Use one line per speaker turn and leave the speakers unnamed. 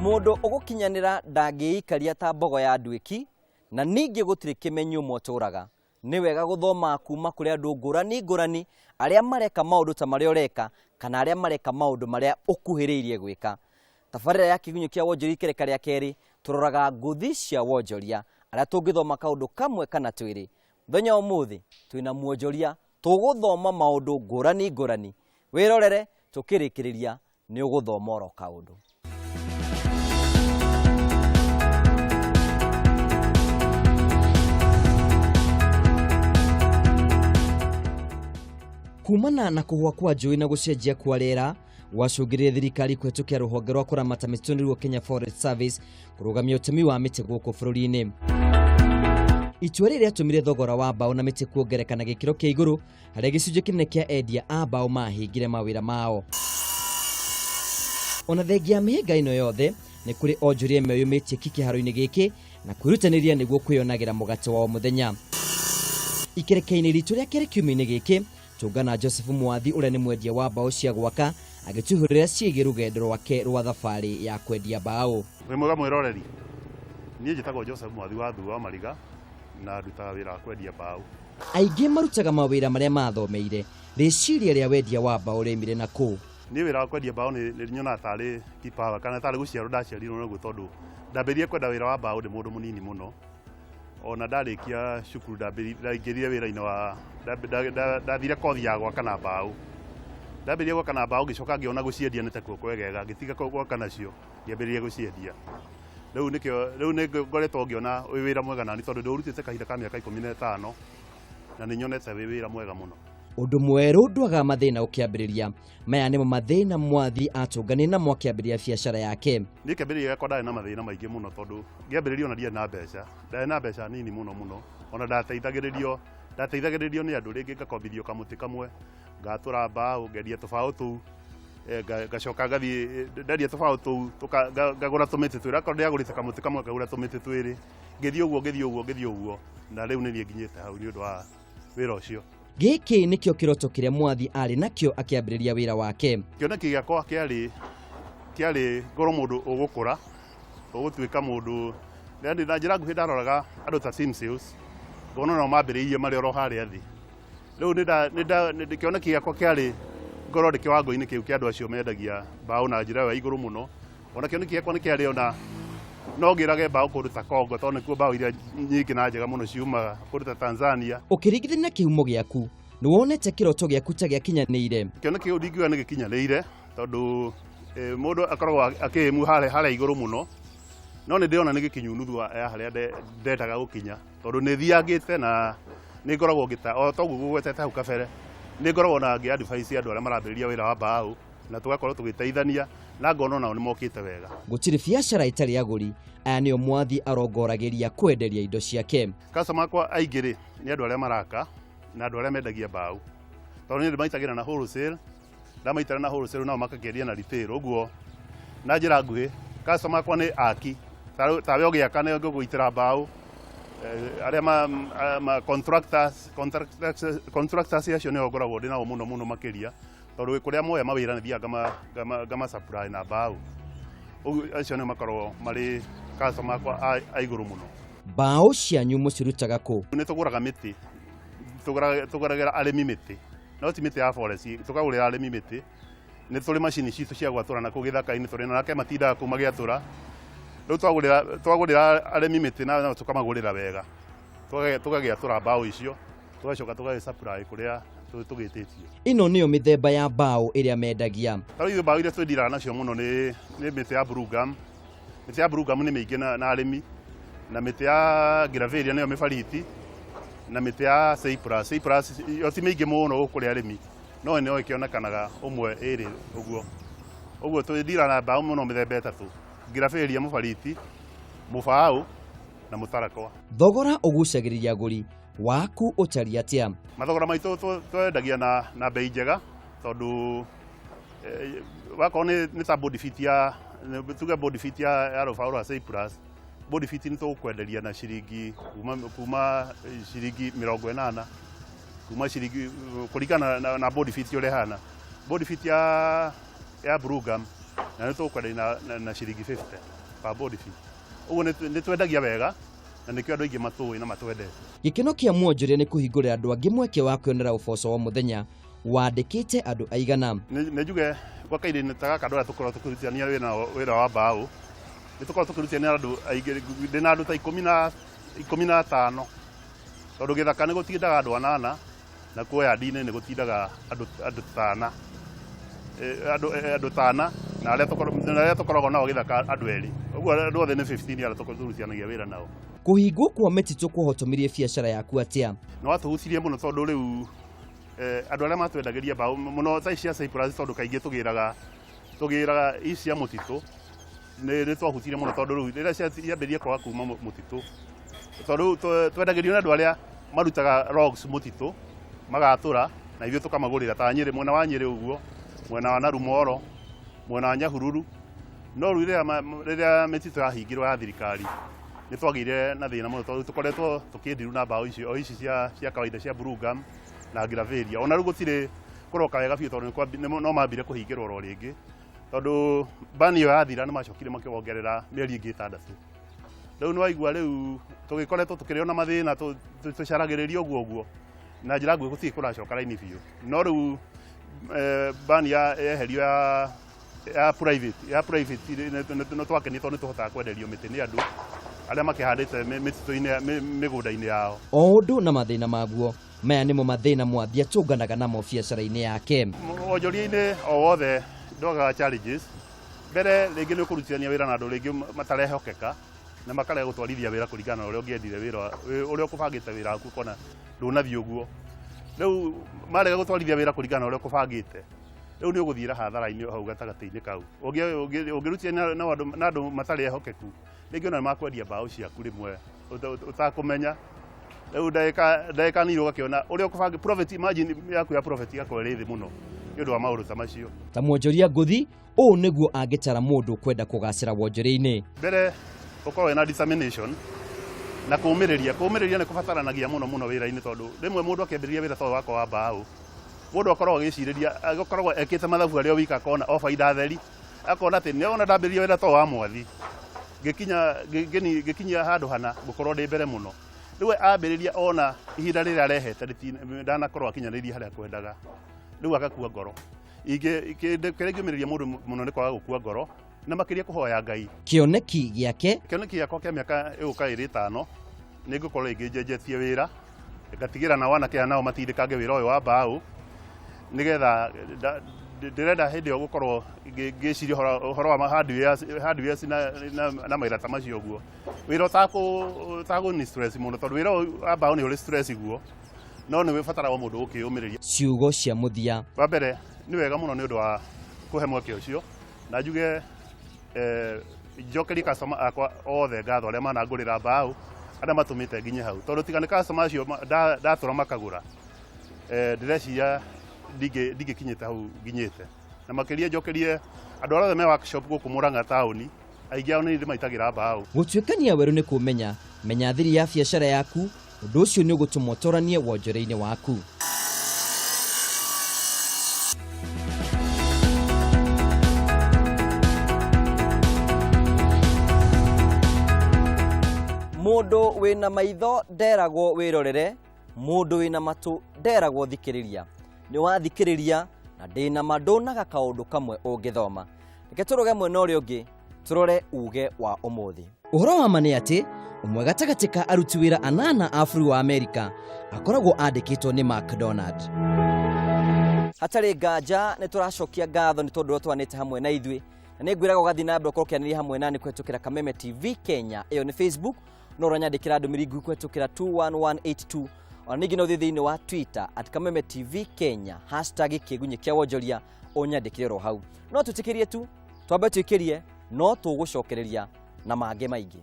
Mũndũ ũgũkinyanĩra ndangĩikaria ta mbogo ya nduĩki, na ningĩ gũtirĩ kĩmenyi ũmwe ũtũraga. Nĩ wega gũthoma kuma kũrĩ andũ ngũrani ngũrani arĩa mareka maũndũ ta marĩa ũreka kana arĩa mareka maũndũ marĩa ũkuhĩrĩirie gwĩka. Tabarĩra ya Kĩgunyũ kĩa Wonjoria ikereka rĩa kerĩ tũroraga ngũthi cia wonjoria arĩa tũngĩthoma kaũndũ kamwe kana twĩrĩ. Mũthenya wa ũmũthĩ twĩna mwonjoria tũgũthoma maũndũ ngũrani ngũrani. Wĩrorere tũkĩrĩkĩrĩria nĩ ũgũthoma oro kaũndũ. Kumana na kũhũa kwa njũĩ na gũcenjia kwa rĩera gwacũngĩrĩria thirikari kũhetũkĩra rũhonge rwa kũramata mĩtitũ nĩruo Kenya Forest Service kũrũgamia ũtemi wa mĩtĩ gũkũ bũrũri-inĩ. Itua rĩrĩ rĩatũmire thogora wa mbaũ na mĩtĩ kuongereka na gĩkĩro kĩa igũrũ harĩa gĩcunjĩ kĩnene kĩa endia a mbaũ mahingire mawĩra mao. Ona thengia ya mĩhĩnga ĩno yothe, nĩ kũrĩ onjoria meyũmĩtie ki kĩharo-inĩ gĩkĩ na kwĩrutanĩria nĩguo kwĩyonagĩra mũgate wa o mũthenya. Ikereka-inĩ ritũ rĩa kerĩ kiumia-inĩ gĩkĩ, tũngana Joseph Mwathi ũrĩa nĩ mwendia wa mbaũ cia gwaka agĩtũhũrĩra ciĩgiĩ rũgendo rwake rwa thabarĩ ya kwendia mbaũ.
Wĩ mwega mwĩroreri, niĩ njĩtagwo Joseph Mwathi wa Thua wa Mariga na ndutaga wĩra wa kwendia mbaũ.
Aingĩ marutaga mawĩra marĩa mathomeire. Rĩciria rĩa wendia wa mbaũ rĩaimire na kũ?
Niĩ wĩra wa kwendia mbaũ nĩ nyonaga tarĩ kipawa kana tarĩ gũciarwo ndaciarirwo naguo tondũ ndambĩrĩirie kwenda wĩra wa mbaũ ndĩ mũndũ mũnini mũno. Ona ndarĩkia cukuru ndaingĩrire wĩra-inĩ wa ndathire kothi ya gwaka na mbaũ. Ndambĩrĩria gwaka na mbaũ ngĩcoka ngĩona gũciendia nĩ takuo kwegega, ngĩtiga gwaka nacio ngĩambĩrĩria gũciendia. Rĩu nĩkĩo rĩu nĩ ngoretwo ngĩona wĩ wĩra mwega nani tondũ ndĩũrutĩte kahinda ka mĩaka 15 na nĩ nyonete wĩ wĩra mwega mũno.
Ũndũ mwerũ ndwagaga mathĩna ũkĩambĩrĩria. Maya nĩmo mathĩna Mwathi atũnganire namo akĩambĩrĩria biacara yake.
Niĩ kĩambĩrĩria gĩakwa ndarĩ na mathĩna maingĩ mũno tondũ ngĩambĩrĩria ona ndiarĩ na mbeca, ndarĩ na mbeca nini mũno mũno, ona ndateithagĩrĩrio ndateithagĩrĩrio nĩ andũ rĩngĩ ngakombithio kamũtĩ kamwe ngatũra mbaũ ngendia tũbaũ tũu ngacoka ngathiĩ ndendia tũbaũ tũu ngagũra tũmĩtĩ twĩrĩ, akorwo ndĩragũrĩte kamũtĩ kamwe ngagũra tũmĩtĩ twĩrĩ, ngĩthiĩ ũguo ngĩthiĩ ũguo ngĩthiĩ ũguo na rĩu nĩ niĩ nginyĩte hau nĩ ũndũ wa wĩra ũcio.
Gĩkĩ nĩkĩo kĩroto kĩrĩa Mwathi arĩ nakĩo akĩambĩrĩria wĩra wake.
Kĩoneki gĩakwa kĩarĩ kĩarĩ ngorwo mũndũ ũgũkũra, ũgũtuĩka mũndũ yani na njĩra nguhĩ ndaroraga andũ ta Team Sales ngona nao mambĩrĩirie marĩ oro harĩa thĩ. Rĩu kĩoneki gĩakwa kĩarĩ ngorwo ndĩ kĩwango-inĩ kĩu kĩa andũ acio mendagia mbaũ na njĩra ĩyo ya igũrũ mũno. Ona kĩoneki gĩakwa nĩ kĩarĩ ona no ngĩrage mbaũ kũndũ ta Congo tondũ nĩkuo mbaũ iria nyingĩ na njega mũno ciumaga, kũndũ ta Tanzania.
Ũkĩringithania na kĩhumo gĩaku, nĩ wonete kĩroto gĩaku ta gĩakinyanĩire?
Kĩoneki kĩu ndingiuga nĩ gĩkinyanĩire tondũ mũndũ akoragwo akĩĩmu harĩa igũrũ mũno, no nĩ ndĩrona nĩ gĩkinyu nuthu ya harĩa ndendaga gũkinya tondũ nĩ thiangĩte na nĩ ngoragwo ngĩta o toguo ngũgwetete hau kabere, nĩ ngoragwo na ngĩ advise andũ arĩa marambĩrĩria wĩra wa mbaũ na tũgakorwo tũgĩteithania na ngona onao nĩ mokĩte wega.
Gũtirĩ biacara ĩtarĩ agũri, aya nĩo Mwathi arongoragĩria kwenderia indo ciake.
Customer akwa aingĩ rĩ nĩ andũ arĩa maraka na andũ arĩa mendagia mbaũ, tondũ niĩ ndĩmaitagĩra na wholesale, ndamaitĩra na wholesale nao makakĩendia na retail, ũguo na njĩra nguhĩ customer akwa nĩ aki, tawe ũgĩaka nĩ ngũgũitĩra mbaũ, arĩa ma contractors, contractors, contractors acio nĩo ngoragwo ndĩ nao mũno mũno makĩria, tondũ kũrĩa moya mawĩra nĩ thiaga ngama supply na mbaũ, ũguo acio nĩo makoragwo marĩ customer akwa a igũrũ mũno.
Mbaũ cianyu mũcirutaga kũ?
Nĩ tũgũraga mĩtĩ, tũgũragĩra arĩmi mĩtĩ, no ti mĩtĩ ya forest, tũkagũrĩra arĩmi mĩtĩ. Nĩ tũrĩ macini citũ cia gwatũra na kũu gĩthaka-inĩ tũrĩ na ake matindaga kũu magĩatũra. Rĩu twagũrĩra arĩmi mĩtĩ na tũkamagũrĩra wega, tũgagĩatũra mbaũ icio, tũgacoka tũgagĩ supply kũrĩa tũgĩtĩtio.
Ĩno nĩyo mĩthemba ya mbaũ ĩrĩa mendagia.
Ta rĩu ithuĩ mbaũ iria twĩndiraga nacio mũno nĩ mĩtĩ ya blue gum. Mĩtĩ ya blue gum nĩ mĩingĩ na arĩmi, na mĩtĩ ya grevillea nĩyo mĩbariti, na mĩtĩ ya cypress. Cypress yo ti mĩingĩ mũno gũkũ kũrĩ arĩmi, no no ĩkĩonekanaga ũmwe ĩrĩ ũguo. Ũguo twĩndiraga na mbaũ mũno mĩthemba ĩtatũ, grevillea mũbariti, mũbaũ na mũtarakwa.
Thogora ũgucagĩrĩria agũri waku ũtariĩ atĩa?
Mathogora maitũ twendagia na bei njega tondũ wakorwo nĩ ta body fit ya, tuge body fit ya rũbaũ rwa Cypress, body fit nĩ tũgũkwenderia na ciringi kuma ciringi 80, kuma ciringi kũringana na body fit ũrĩa ĩhana. Body fit ya blue gum Na nĩ tũgũkwenderia na ciringi 50 per board feet. Ũguo nĩ twendagia wega na nĩkĩo andũ aingĩ matũĩ na matwendete.
Gĩkeno kĩa mwonjoria nĩ kũhingũrĩra andũ angĩ mweke wa kwĩonera ũboco wa mũthenya wandĩkĩte andũ aigana.
Nĩ njuge gwa kahinda ta gaka andũ arĩa tũkoragwo tũkĩrutithania wĩra wa mbaũ, nĩ tũkoragwo tũkĩrutithania na andũ aingĩ, ndĩna andũ ta 15, tondũ gĩthaka nĩ gũtindaga andũ 8 na kuo yard-inĩ nĩ gũtindaga andũ tana. Andũ tana na arĩa tũkoragwo nao gĩthaka andũ 2. Ũguo andũ othe nĩ 15 arĩa tũrutithanagia wĩra nao.
Kũhingwo kwa mĩtitũ kũhotomirie biacara yaku atĩa?
Nĩ watũhucirie mũno tondũ rĩu andũ arĩa matwendagĩria mbaũ mũno ta ici cia cypress, tondũ kaingĩ tũgĩraga ici cia mũtitũ, nĩ twahutirie mũno tondũ rĩu rĩrĩa ciambĩrĩria kwaga kuma mũtitũ, tondũ rĩu twendagĩrio nĩ andũ arĩa marutaga logs mũtitũ magatũra na ithuĩ tũkamagũrĩra ta Nyĩrĩ, mwena wa Nyĩrĩ ũguo, mwena wa Narumoro, mwena wa Nyahururu. No rĩu rĩrĩa mĩtitũ yahingirwo ya thirikari, nĩ twagĩire na thĩna mũno tondũ tũkoretwo tũkĩndiru na mbaũ ici o ici cia kawaida cia blue gum na gravelia. Ona rĩu gũtirĩ kũroka wega biũ tondũ no mambire kũhingĩrwo oro rĩngĩ, tondũ bani ĩyo yathira nĩ macokire makĩwongerera mĩeri ĩngĩ 6. Rĩu nĩ waigua rĩu tũgĩkoretwo tũkĩrĩ ona mathĩna, tũcaragĩrĩria ũguo ũguo na njĩra nguhĩ gũtirĩ kũracoka raini biũ. No rĩu bani yeherio ya private nĩ twakenire tondũ nĩ tũhotaga kwenderio mĩtĩ nĩ andũ arĩa makĩhandĩte mĩtitũ-inĩ, mĩgũnda-inĩ yao.
O ũndũ na mathĩna maguo, maya nĩmo mathĩna Mwathi atũnganaga namo biacara-inĩ yake.
Wonjoria-inĩ o wothe ndwagaga challenges. Mbere rĩngĩ nĩ ũkũrutithania wĩra na andũ rĩngĩ matarehokeka na makarega gũtwarithia wĩra kũringana na ũrĩa ũngĩendire wĩra, ũrĩa ũkũbangĩte wĩra waku ũkona ndũnathiĩ ũguo. Rĩu marega gũtwarithia wĩra kũringana na ũrĩa ũkũbangĩte, rĩu nĩ ũgũthiĩra hathara-inĩ hau gatagatĩ-inĩ kau. Ũngĩrutithania na andũ matarĩ ehokeku, rĩngĩ ona nĩ makwendia mbaũ ciaku rĩmwe ũtakũmenya. Rĩu ndagĩka nini ũgakĩona ũrĩa ũkũbangĩ profit margin yaku ya profit ĩgakorwo ĩrĩ thĩ mũno nĩ ũndũ wa maũndũ ta macio.
Ta mwonjoria ngũthi, ũũ nĩguo angĩtara mũndũ kwenda kũgacĩra wonjoria-inĩ.
Mbere ũkorwo wĩna determination na kũũmĩrĩria. Kũũmĩrĩria nĩ kũbataranagia mũno mũno wĩra-inĩ, tondũ rĩmwe mũndũ akĩambĩrĩria wĩra ta ũyũ wakwa wa mbaũ, mũndũ akoragwo agĩcirĩria, akoragwo ekĩte mathabu arĩa wika akona o baida theri, akona atĩ nĩona ndambĩrĩria wĩra ta ũyũ wa Mwathi, ngĩkinya handũ hana ngũkorwo ndĩ mbere mũno. Rĩu ambĩrĩria ona ihinda rĩrĩa arehete ndanakorwo akinyanĩirie harĩa akwendaga, rĩu agakua ngoro. Kĩrĩa kĩngĩũmĩrĩria mũndũ mũno nĩ kwaga gũkua ngoro na makĩria kũhoya Ngai.
Kĩoneki gĩake?
Kĩoneki gĩakwa kĩa mĩaka ĩgũka ĩrĩ ĩtano nĩ ngũkorwo rĩngĩ njenjetie wĩra, ngatigĩra nao anake aya nao matindĩkange wĩra ũyũ wa mbaũ, nĩgetha ndĩrenda hĩndĩ ĩyo gũkorwo ngĩciria ũhoro wa hardwares na mawĩra ta macio ũguo. Wĩra ũtakũni stress mũno, tondũ wĩra ũyũ wa mbaũ nĩ ũrĩ stress guo, no nĩ ũbataraga mũndũ ũkĩyũmĩrĩria.
Ciugo cia mũthia.
Wa mbere nĩ wega mũno nĩ ũndũ wa kũhe mweke ũcio, na njuge njokerie customer akwa othe ngatho arĩa manangũrĩra mbaũ, arĩa matũmĩte nginye hau, tondũ tiga nĩ customer acio ndatũra makagũra, ndĩreciria ndingĩkinyĩte hau nginyĩte. Na makĩria njokerie andũ arĩa othe me workshop gũkũ Murang'a taũni, aingĩ ao nĩ ndĩmaitagĩra mbaũ.
Gũtuĩkania werũ nĩ kũmenya, menya thiri ya biacara yaku, ũndũ ũcio nĩ ũgũtũma ũtoranie wonjoria-inĩ waku. Mũndũ wĩna maitho nderagwo wĩrorere, mũndũ wĩna matũ nderagwo thikĩrĩria. Nĩ wathikĩrĩria na ndĩna ma ndũnaga kaũndũ kamwe ũngĩthoma. Reke tũrũge mwena ũrĩa ũngĩ, tũrore uge wa ũmũthĩ. Ũhoro wa ma nĩ atĩ, ũmwe gatagatĩ ka aruti wĩra 8 a bũrũri wa Amerika akoragwo andĩkĩtwo nĩ McDonald. Hatarĩ nganja nĩ tũracokia ngatho nĩ tondũ ũrĩa twanĩte hamwe na ithuĩ, na nĩ ngwĩraga ũgathiĩ na mbere ũkorwo ũkĩaranĩria hamwe nani kũhetũkĩra Kameme TV Kenya, ĩyo nĩ Facebook, no ũranyandĩkĩra ndũmĩrĩri nguhĩ kũhetũkĩra 21182. Ona ningĩ no ũthiĩ thĩinĩ wa Twitter at Kameme TV Kenya, hashtag kĩgunyĩ kĩa wonjoria, ũnyandĩkĩre oro hau. No twĩtĩkĩrie tu, twambe twĩkĩrie, no tũgũcokereria na mangĩ maingĩ.